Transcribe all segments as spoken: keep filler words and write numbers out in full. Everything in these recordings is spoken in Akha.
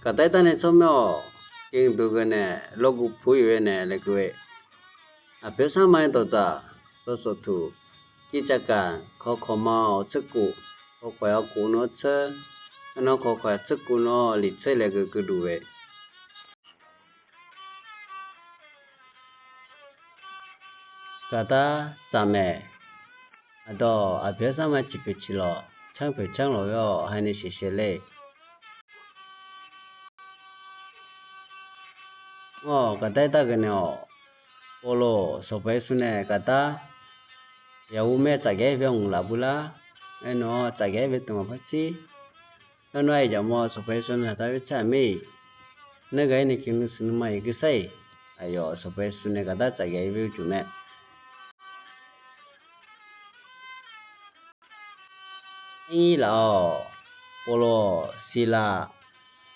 Gaqdar irtav nae tsawrmyanr-awq. Gaqdui geunae lawrguv pu-ir-eu nae laeqkeuv-eu, aqpoeq sarma nae dawqdzaq sawsawqtuq, kircavkaq kawqkawq ma-awq tseurkuf, kawqkawq-aq kuf nawr tseur, aernar kawqkawq-aq tseurkuf nawr liq tseur laeqkeuv keuvduq-eu. Gaqdar tsaqmaeq. Aqdawq aqpoeq sarma ciqpoeq ciqlawq, canr poeq canr lawq-awr haer nae sheuqshae ler. Mr-awq, gaqdar irtav geunae-awq, Pawqloq sanqpaq Yeqsur nae gaqdar yaqur maer tsafgaeq-aer byanq laf buvlar. Aernar tsafgaeq-aer byaev tmq maqpar cir. Aernar aqyawfmaf sanqpaq Yeqsur nae aqda byaer tsar-euq mae-iq, nar gaq-ir nae keuv nuisiq nuima-iq gui sar-iq, aqyawf sanqpaq Yeqsur nae gaqdar tsafgaeq-aer byaer-eu jeq mae. Aer-ir laf-awq, Pawqloq Siqlaq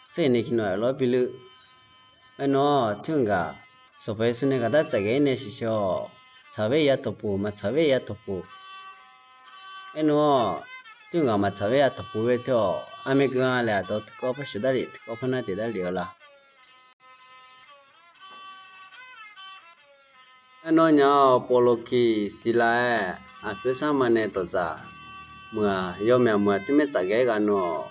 tser nae keuv nawq-aer lawr bi luiv. Aernar-awq, tmr gaq sanqpaq Yeqsur nae gaqdar tsafgaeq-ir nae sheuqshae-awq. Tsaqbaer ya tawqpuq, maqtsaqbaer ya tawqpuq. Aernar-awq, tmr gaq maqtsaqbaer ya tawqpuq bae teu-awq, armaer gui-a laer aqdawq tiqkawv par sheuqdar lef, tiqkawv par nar daef dar lef-eu la. Aernar nya-awq, Pawqloq kiq Siqlaq-aer aqpoeq sarma nae dawqdzaq muiq-aq, yawmyaq muiq-aq, tmr maer tsafgaeq-aer ghaq nawq.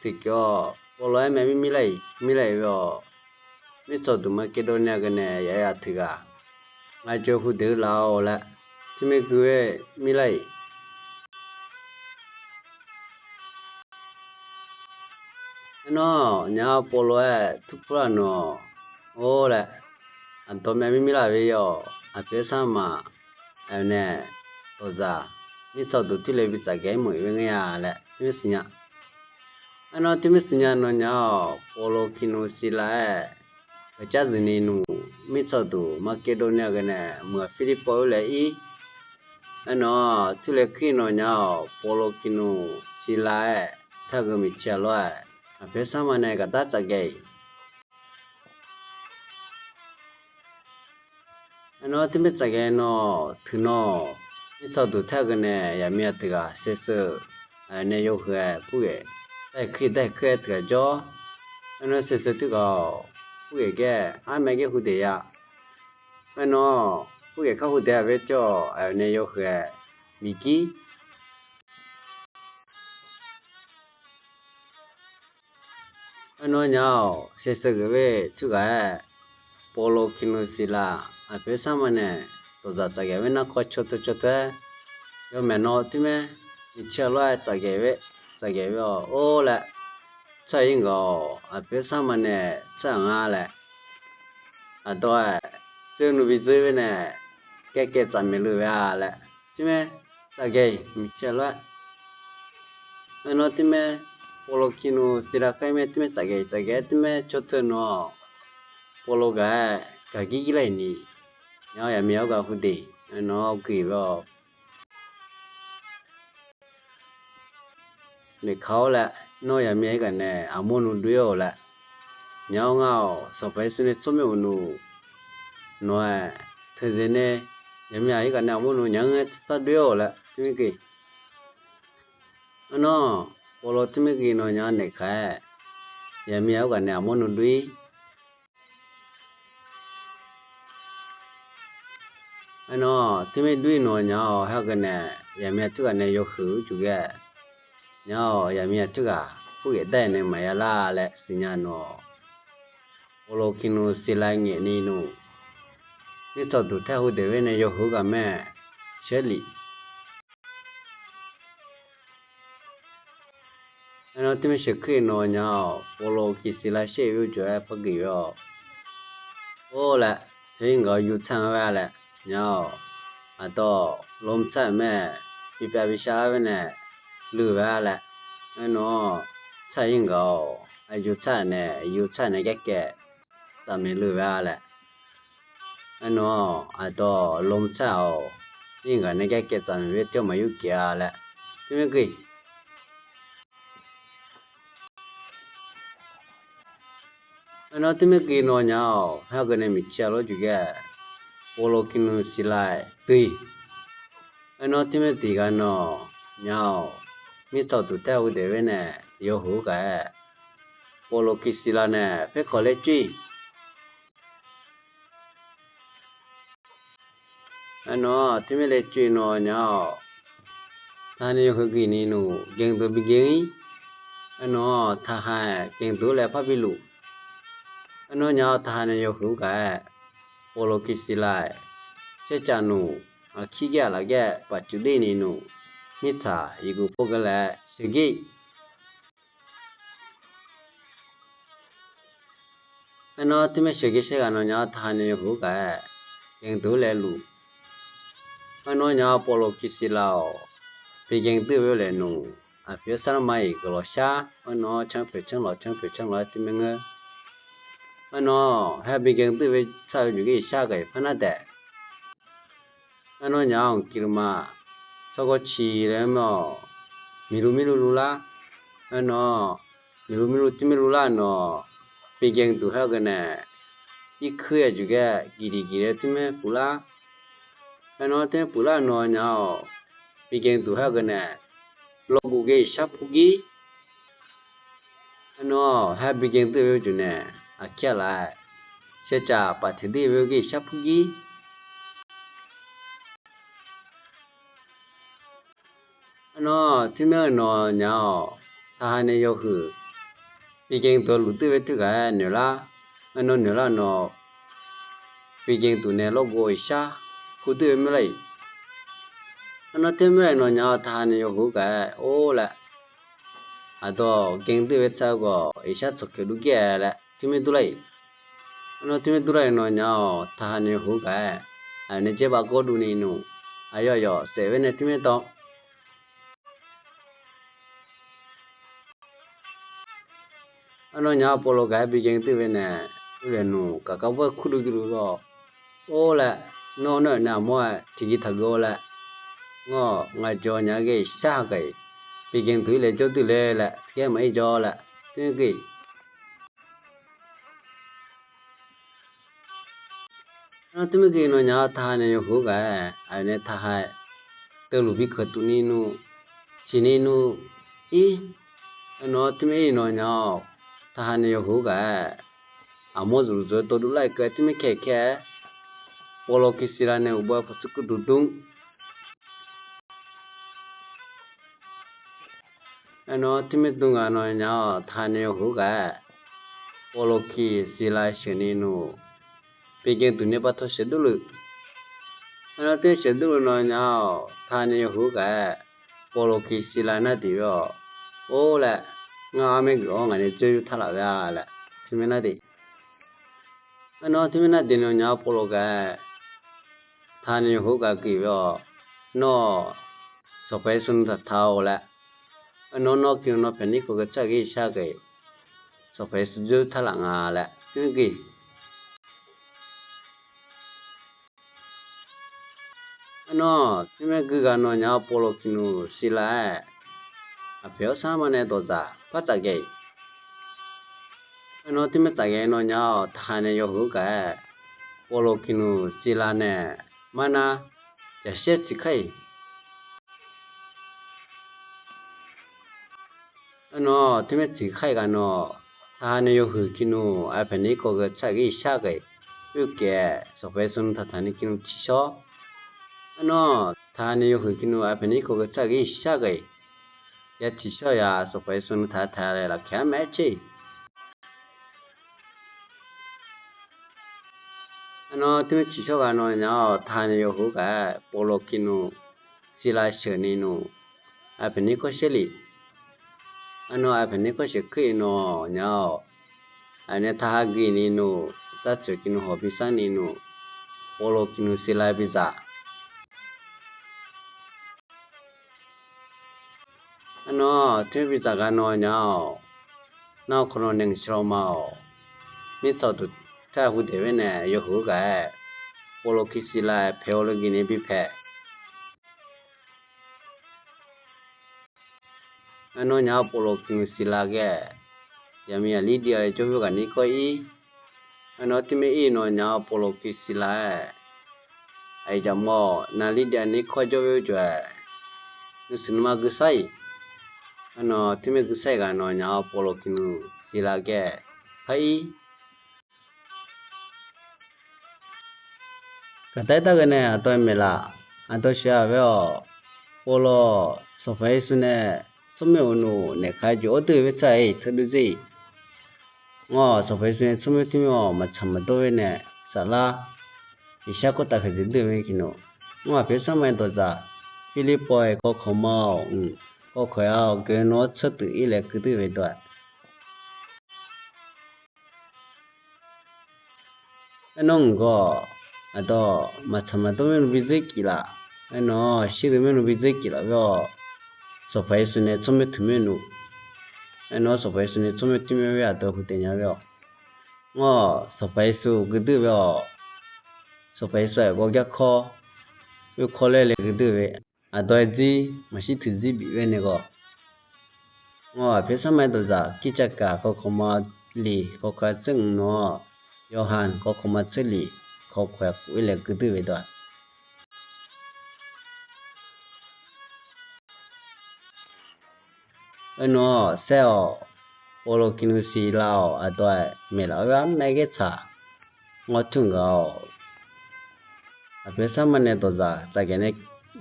Tiqkawv-awq, Pawqloq-aer mae mir mir lar-iq, mir lar-iq ve-awq. Mirtsawqduq Maqkeqdawrnia geunae yaf-aer aqteuq ghaq ngar jawr hu deuq-eu laf-awq laer, tmr maer gui-aer mir lar-iq. Aernar-awq, nya-awr Pawqloq-aer turpur lar nawq, or laer, aqdawq mae mir mir lar ve-awq, aqpoeq sarma aqyawf nae dawqdzaq mirtsawqduq tirle bi tsafgaeq-aer meuq-iq ve ngae-a laer tmr maer siqnya. Aernar tmr maer siqnya nawq nya-awq, Pawqloq kiqnuv Siqlaq-aer gaqcar zuiqni nuq mirtsawqduq Maqkeqdawrnia geunae muiq-aq, Pirlirpov-aer laer ir. Aernar-awq, tirle kuir nawq nya-awq, Pawqloq kiqnuv Siqlaq-aer taq-eu miqcaer lof-aer aqpoeq sarma nae gaqdar tsafgaeq-iq. Aernar tmr maer tsafgaeq nawq, teuq nawq, mirtsawqduq taq-eu geunae yaqmir aqteuq ghaq saeseu aqyawf nae yawhuiq-aer purghaeq, daeq kuir daeq kuir-aer teuq ghaq jawr. Aernar saeseu teuq ghaq-awq, purghaeq gaer armaer gaer hu daeq ya. Aernar-awq, purghaeq kar hu daeq-a ve teu-awq, aqyawf nae yawhuiq-aer miqgir. Aernar nya-awq, saeseu ghae ve teuq ghaq-aer Pawqloq kiqnuv Siqlaq aqpoeq sarma nae dawqdzaq tsafgaeq ve narkawv caw teu caw teu-aer, yawmaeq nawr tmr maer miqcaer lof-aer tsafgaeq ve, tsafgaeq ve-awq, or laer, tsawrhaq ir ghaq-awq, aqpoeq sarma nae tsawrhaq nga laer, aqdawq-aer, dzeur nuibi dzeur ve nae kaev kaev tsafmaeq luf ve-a laer, tmr maer tsafgaeq-iq miqcaer lof-aer. Aernar tmr maer, Pawqloq kiqnuv Siqlaq kar-ir mae, tmr maer tsafgaeq-iq tsafgaeq-aer tmr maer caw teu nawq-awq, Pawqloq ghaq-aer gaqgir gir lar-iq ni, nya-awr yaqmir-awr ghaq hu daeq, aernar-awr gui-iq ve-awq. Naeqkaq-awr laer, nawr yaqmir-aq ir ghaq nae aqmawr nuiv doer-awq laer, nya-awr ngar-awq, Sanqpaq Yeqsur nae tsawrmyanr uqnuv nawq-aer teuqzeq nae yaqmir-aq ir ghaq nae aqmawr nuiv nya-anr aer tsawrtaq doer-awq laer tmr maer gui. Aernar, Pawqloq tmr maer gui nawq nya-awr naeqkaq-aer, yaqmir-aq ir ghaq nae aqmawr nuiv doer-ir. Aernar, tmr maer doer-ir nawq nya-awr, haer ghaq nae yaqmir-aq teughaq nae yawhuiq-eu uqcif ghae, nya-awr yaqmir-aq teughaq purghaeq dar-iq nae maqya lar laer siqnya nawq-awq. Pawqloq kiqnuv Siqlaq ngaeqni nuq, mirtsawqduq taer hu daeq ve nae yawhuiq-eu ghaq mae, Shaerlif. Aernar tmr maer sheuqkuir nawq nya-awq, Pawqloq kiq Siqlaq shaer-iq ve uqcif-aer par gui-iq ve-awq. Or laer, teu ir ghaq-awr yur tsar-anr ghae laer nya-awq, aqdawq lom tsar-euq mae, bipyav bishar lar ve nae luiv-eu ghae laer, aernar-awr, tsar ir ghaq-awq, aqyur tsar-euq nae yur tsar nae garkaev tsafmaeq luiv-eu ghae laer, aernar-awr, aqdawq lom tsar-awq, ir ghaq nae garkaev tsafmaeq ve teu maqyur geuf-a laer tmr maer gui. Aernar tmr maer gui nawq nya-awq, haer ghaq nae miqcaer lof-aer juif ghae, Pawqloq kiqnuv Siqlaq-aer dui. Aernar tmr maer diq ghaq nawq nya-awq, mirtsaq uqduq taer-eu daef-aer nae yawhuiq-eu gaq-aer, Pawqloqkiq Siqlaq nae paerkawq laer coer-iq. Aernar, teumirnae laecoer-eu nawnyaf-awq, taqha nae yawhuiq geuf ni nmr, gaeqdeuq bi gaeq-ir. Aernar, taqha-aer gaeqdeuq-anr laer par bi luf. Aernar nyaf-awq, taqha nae yawhuiq-eu gaq-aer, Pawqloqkiq Siqlaq-aer, shaercaf nmr, aqkir gaer-aq laf gaer-aer pafcuif der ni nmr, mirtsaq yawhuiq pov geur laer sheuqgir. Aernar, teumirnae sheuqgir shaer ghaq nawnyaf-awq, taqha nae yawhuiq-eu gaq-aer, gaeqdeuq-anr laer luf. Aernar nyaf-awq, Pawqloqkiq Siqlaq-awq, bi gaeqdeuq-eu laer nmr, aqpoeq-anr sarma-iq guiqlanq shar. Aernar, canr poeq canr lawq, canr poeq canr lawq-aer teumirnae ngeur. Aernar, haer bi gaeqdeuq-eu tsaq-eu jeq gar-iq shar gaq-iq par nar daef. Aernar nyaf-awq, kiqlmaf sargawr ciq laer-anr mae-awq, miqlu mirlu luvlar. Aernar, miqlu mirlu teumirnae luvlar nawq, bi gaeqdeuq haer-eu gaq nae, irkuir-aer jeq gar giqdiq giqle-aer teumirnae puflar. Aernar teumirnae puflar nawnyaf-awq, bi gaeqdeuq haer-eu gaq nae, lawrgov gar-iq shar pugir. Aernar, haer bi gaeqdeuq-eu jeq nae, aqkir-aq laf-aer, shaercaf pafteq der-eu gar-iq shar pugir. Aernar, teumirnae nawnyaf-awq, taqha nae yawhuiq, bi gaeqdeuq luf der-eu teughaq-aer noeqlar. Aernar, noeqlar nawq, bi gaeqdeuq nae lawrgov-iq shar pur der-eu mirlar-iq. Aernar, teumirnae nawnyaf-awq, taqha nae yawhuiq-eu gaq-aer or laer, aqdawq gaeqdeuq-eu tsaq-eu khawf iq shar tsawq keuq dur gaer-a laer teumirnae durlar-iq. Aernar, teumirnae durlar-iq nawnyaf-awq, taqha nae yawhuiq-eu gaq-aer, aqnae jaer baf gawr duv ni nmr, aqyawf yawf saef-aer nae teumirnae dawr. Aernar nyaf-awq, Pawqloqkiq gaq-aer bi gaeqdeuq-eu nae, ur laeq nmr, gaq gar bawr-aer kur duv giluf-awr, or laer, nawr-eu nar-aer aqmawr-aer tiqgiq taqgeuf-awr laer, ngawr ngaq jawr nya gar-iq shar gaq-iq, bi gaeqdeuq-ir laer jawr duq le laer, tiqgaer maqir jawr laer teumirnae geuf-iq. Aernar, teumirnae geuf nawnyaf-awq, taqha nae yawhuiq-eu gaq-aer, aqyawf nae taqha-aer, teuluf bi keuq tuf ni nmr, ciq ni nmr, ir. Aernar, teumirnae ir nawnyaf-awq, taqha nae yawhuiq-eu gaq-aer, aqmawr zmqluf zmq-aer dawr duvlar-iq keuv-aer teumirnae kaeq kae-aer, Pawqloqkiq Siqlaq nae uqbawr-aer pawqtsuif kuv duq dmr. Aernar, teumirnae dmr ghaq nawnyaf-awq, taqha nae yawhuiq-eu gaq-aer, Pawqloqkiq Siqlaq sheuq ni nmr, bi gaeqdeuq nae bataw sheuq durluf. Aernar, teumirnae sheuq durluf nawnyaf-awq, taqha nae yawhuiq-eu gaq-aer, Pawqloqkiq Siqlaq nar deuq-awr, or laer, ngar armaer geuf-awr ngaq nae dzoer yur taq laf-a laer teumirnae nar deuq. Aernar, teumirnae nar deuq nawnyaf-awq, Pawqloqkiq gaq-aer, taqha nae yawhuiq-eu gaq geuf-awr, nawr, Sanqpaq Yeqsur nuitaq taq-awq laer. Aernar, nawr kiqnu nawr paeqnir kawv geu tsar gaq-iq shar gaq-iq, Sanqpaq Yeqsur dzoer taq laf nga laer teumirnae geuf-iq. Aernar, teumirnae gui ghaq nawnyaf-awq, Pawqloqkiq nmr Siqlaq-aer, aqpoeq-awr sarma nae dawqdzaq par tsaf gaq-iq. Aernar, teumirnae tsaf gaq-iq nawnyaf-awq, taqha nae yawhuiq-eu gaq-aer, Pawqloqkiq nmr Siqlaq nae marnar, jaqshir-aer tsiqkar-iq. Aernar, teumirnae tsiqkar-iq ghaq nawq, taqha nae yawhuiq kiqnu aqpaeq nir kawv geu tsar gaq-iq shar gaq-iq, oerkaef-aer Sanqpaq Yeqsur nuitaq taq ni kiqnu tiqshawr. Aernar, taqha nae yawhuiq kiqnu aqpaeq nir kawv geu tsar gaq-iq shar gaq-iq, ya tiqshawr ya Sanqpaq Yeqsur nuitaq taq laer lafkaq-aer maqaer tser-iq. Aernar, teumirnae tiqshawr ghaq nawnyaf-awq, taqha nae yawhuiq-eu gaq-aer, Pawqloqkiq nmr Siqlaq sheuq ni nmr, aqpaeq nir kawv shaer lef. Aernar, aqpaeq nir kawv sheuq kuir-iq nawnyaf-awq, aqnae taqha gui ni nmr, tsartsoeq kiqnu hawq bi sar ni nmr, Pawqloqkiq nmr Siqlaq bidzaq. Aernar, teumirnae bidzaq ghaq nawnyaf-awq, nar-eu khawf nawq nae ngaq shawr ma-awq. Mirtsaq uqduq taer-eu hu daeq-aer nae yawhuiq-eu gaq-aer, Pawqloqkiq Siqlaq-aer paeq-awr le gui ni bi paeq. Aernar, nyaf-awq, Pawqloqkiq nmr Siqlaq ghae-aer, yaqmiqzaq Lirdiav laer jawr-eu ghaq nir kawv ir. Aernar, teumirnae ir nawnyaf-awq, Pawqloqkiq Siqlaq-aer, aqyuif jaqmawr-awq, nav Lirdiav nir kawv jawr-eu jawr-aer, nuisiq nuima gui sar-iq. Aernar, teumirnae gui saer-iq ghaq nawnyaf-awr, Pawrluv Kiqnui siqlar gae, par-ir. Gaqdaer darghae nae aqdawq maeqlaf, aqdawq sheuq-a ghae-awq. Pawrluv-awq, Sanqpaq Yeqsur nae tsawrmyanr uqnmr naeq kaq jox-awr dui-eu khoertsanr-iq teuduq dzer-iq. Ngawr-awq, Sanqpaq Yeqsur nae tsawrmyanr tmr-awq maqtsaq maqdawr-aer nae saflar, Yeqsur khoertav khaqdzeq dui-eu mae kiqnmr. Ngawr-aq, Aqpoeq Sar ma-aer dawqdzaq, Pirlirpav-iq kawkawq ma-awq mq, kawkawq aq-awq, geu nawr tsawrtuif-ir laer guirdui-eu dawq-aq. Aernar, ngaq-awq, aqdawq maqtsaq maqdawr maernmr bi dzer kif laf. Aernar, shirduq maernmr bi dzer kif laf ghae-awq. Sanqpaq Yeqsur nae tsawrmyanr tmr maernmr. Aernar, Sanqpaq Yeqsur nae tsawrmyanr tmr maernmr ghae aqdawq huiq daef nya ghae-awq. Ngawr-awq, Sanqpaq Yeqsur guirdui ghae-awq. Sanqpaq Yeqsur-aq ghawrgar kawr, khoerkawr laer laer guirdui ghae, aqdawq-aer dzir maqshir tiqdzir bif ghae nae ghawq. Ngawr-aq, Aqpoeq Sar ma-aer dawqdzaq, Kirtsaq kaq kawkawq ma liq kawkawq-aq tser mq nawr-awq, Yawhaq kawkawq ma tser liq kawkawq-aq kuf-ir laer guirdui ghae dawq-aq. Aernar-awq, saer-awq, Pawrluv Kiqnui siqlar-awq, aqdawq-aq maeqlaf-awr armaer gaer tsaq. Ngawr tmr gaq-awq. Aqpoeq Sar ma nae dawqdzaq tsafgaeq nae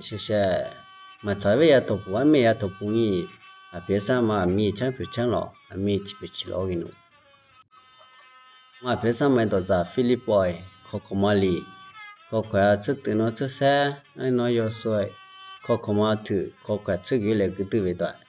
shaqshaq, maqtsaq-aer ya tawqpuq armaer ya tawqpuq-ir. Aqpoeq Sar ma aqmir canr poeq canr lawq, aqmir ciq poeq ciq lawq-awr ghae nmr. Ngawr-aq, Aqpoeq Sar ma-aer dawqdzaq, Pirlirpav-iq kawkawq ma liq kawkawq-aq tser tuif nawr tser saer, aernar, Yawsuav-iq kawkawq ma tuif kawkawq-aq tser geuf-ir laer guirdui ghae dawq-aq.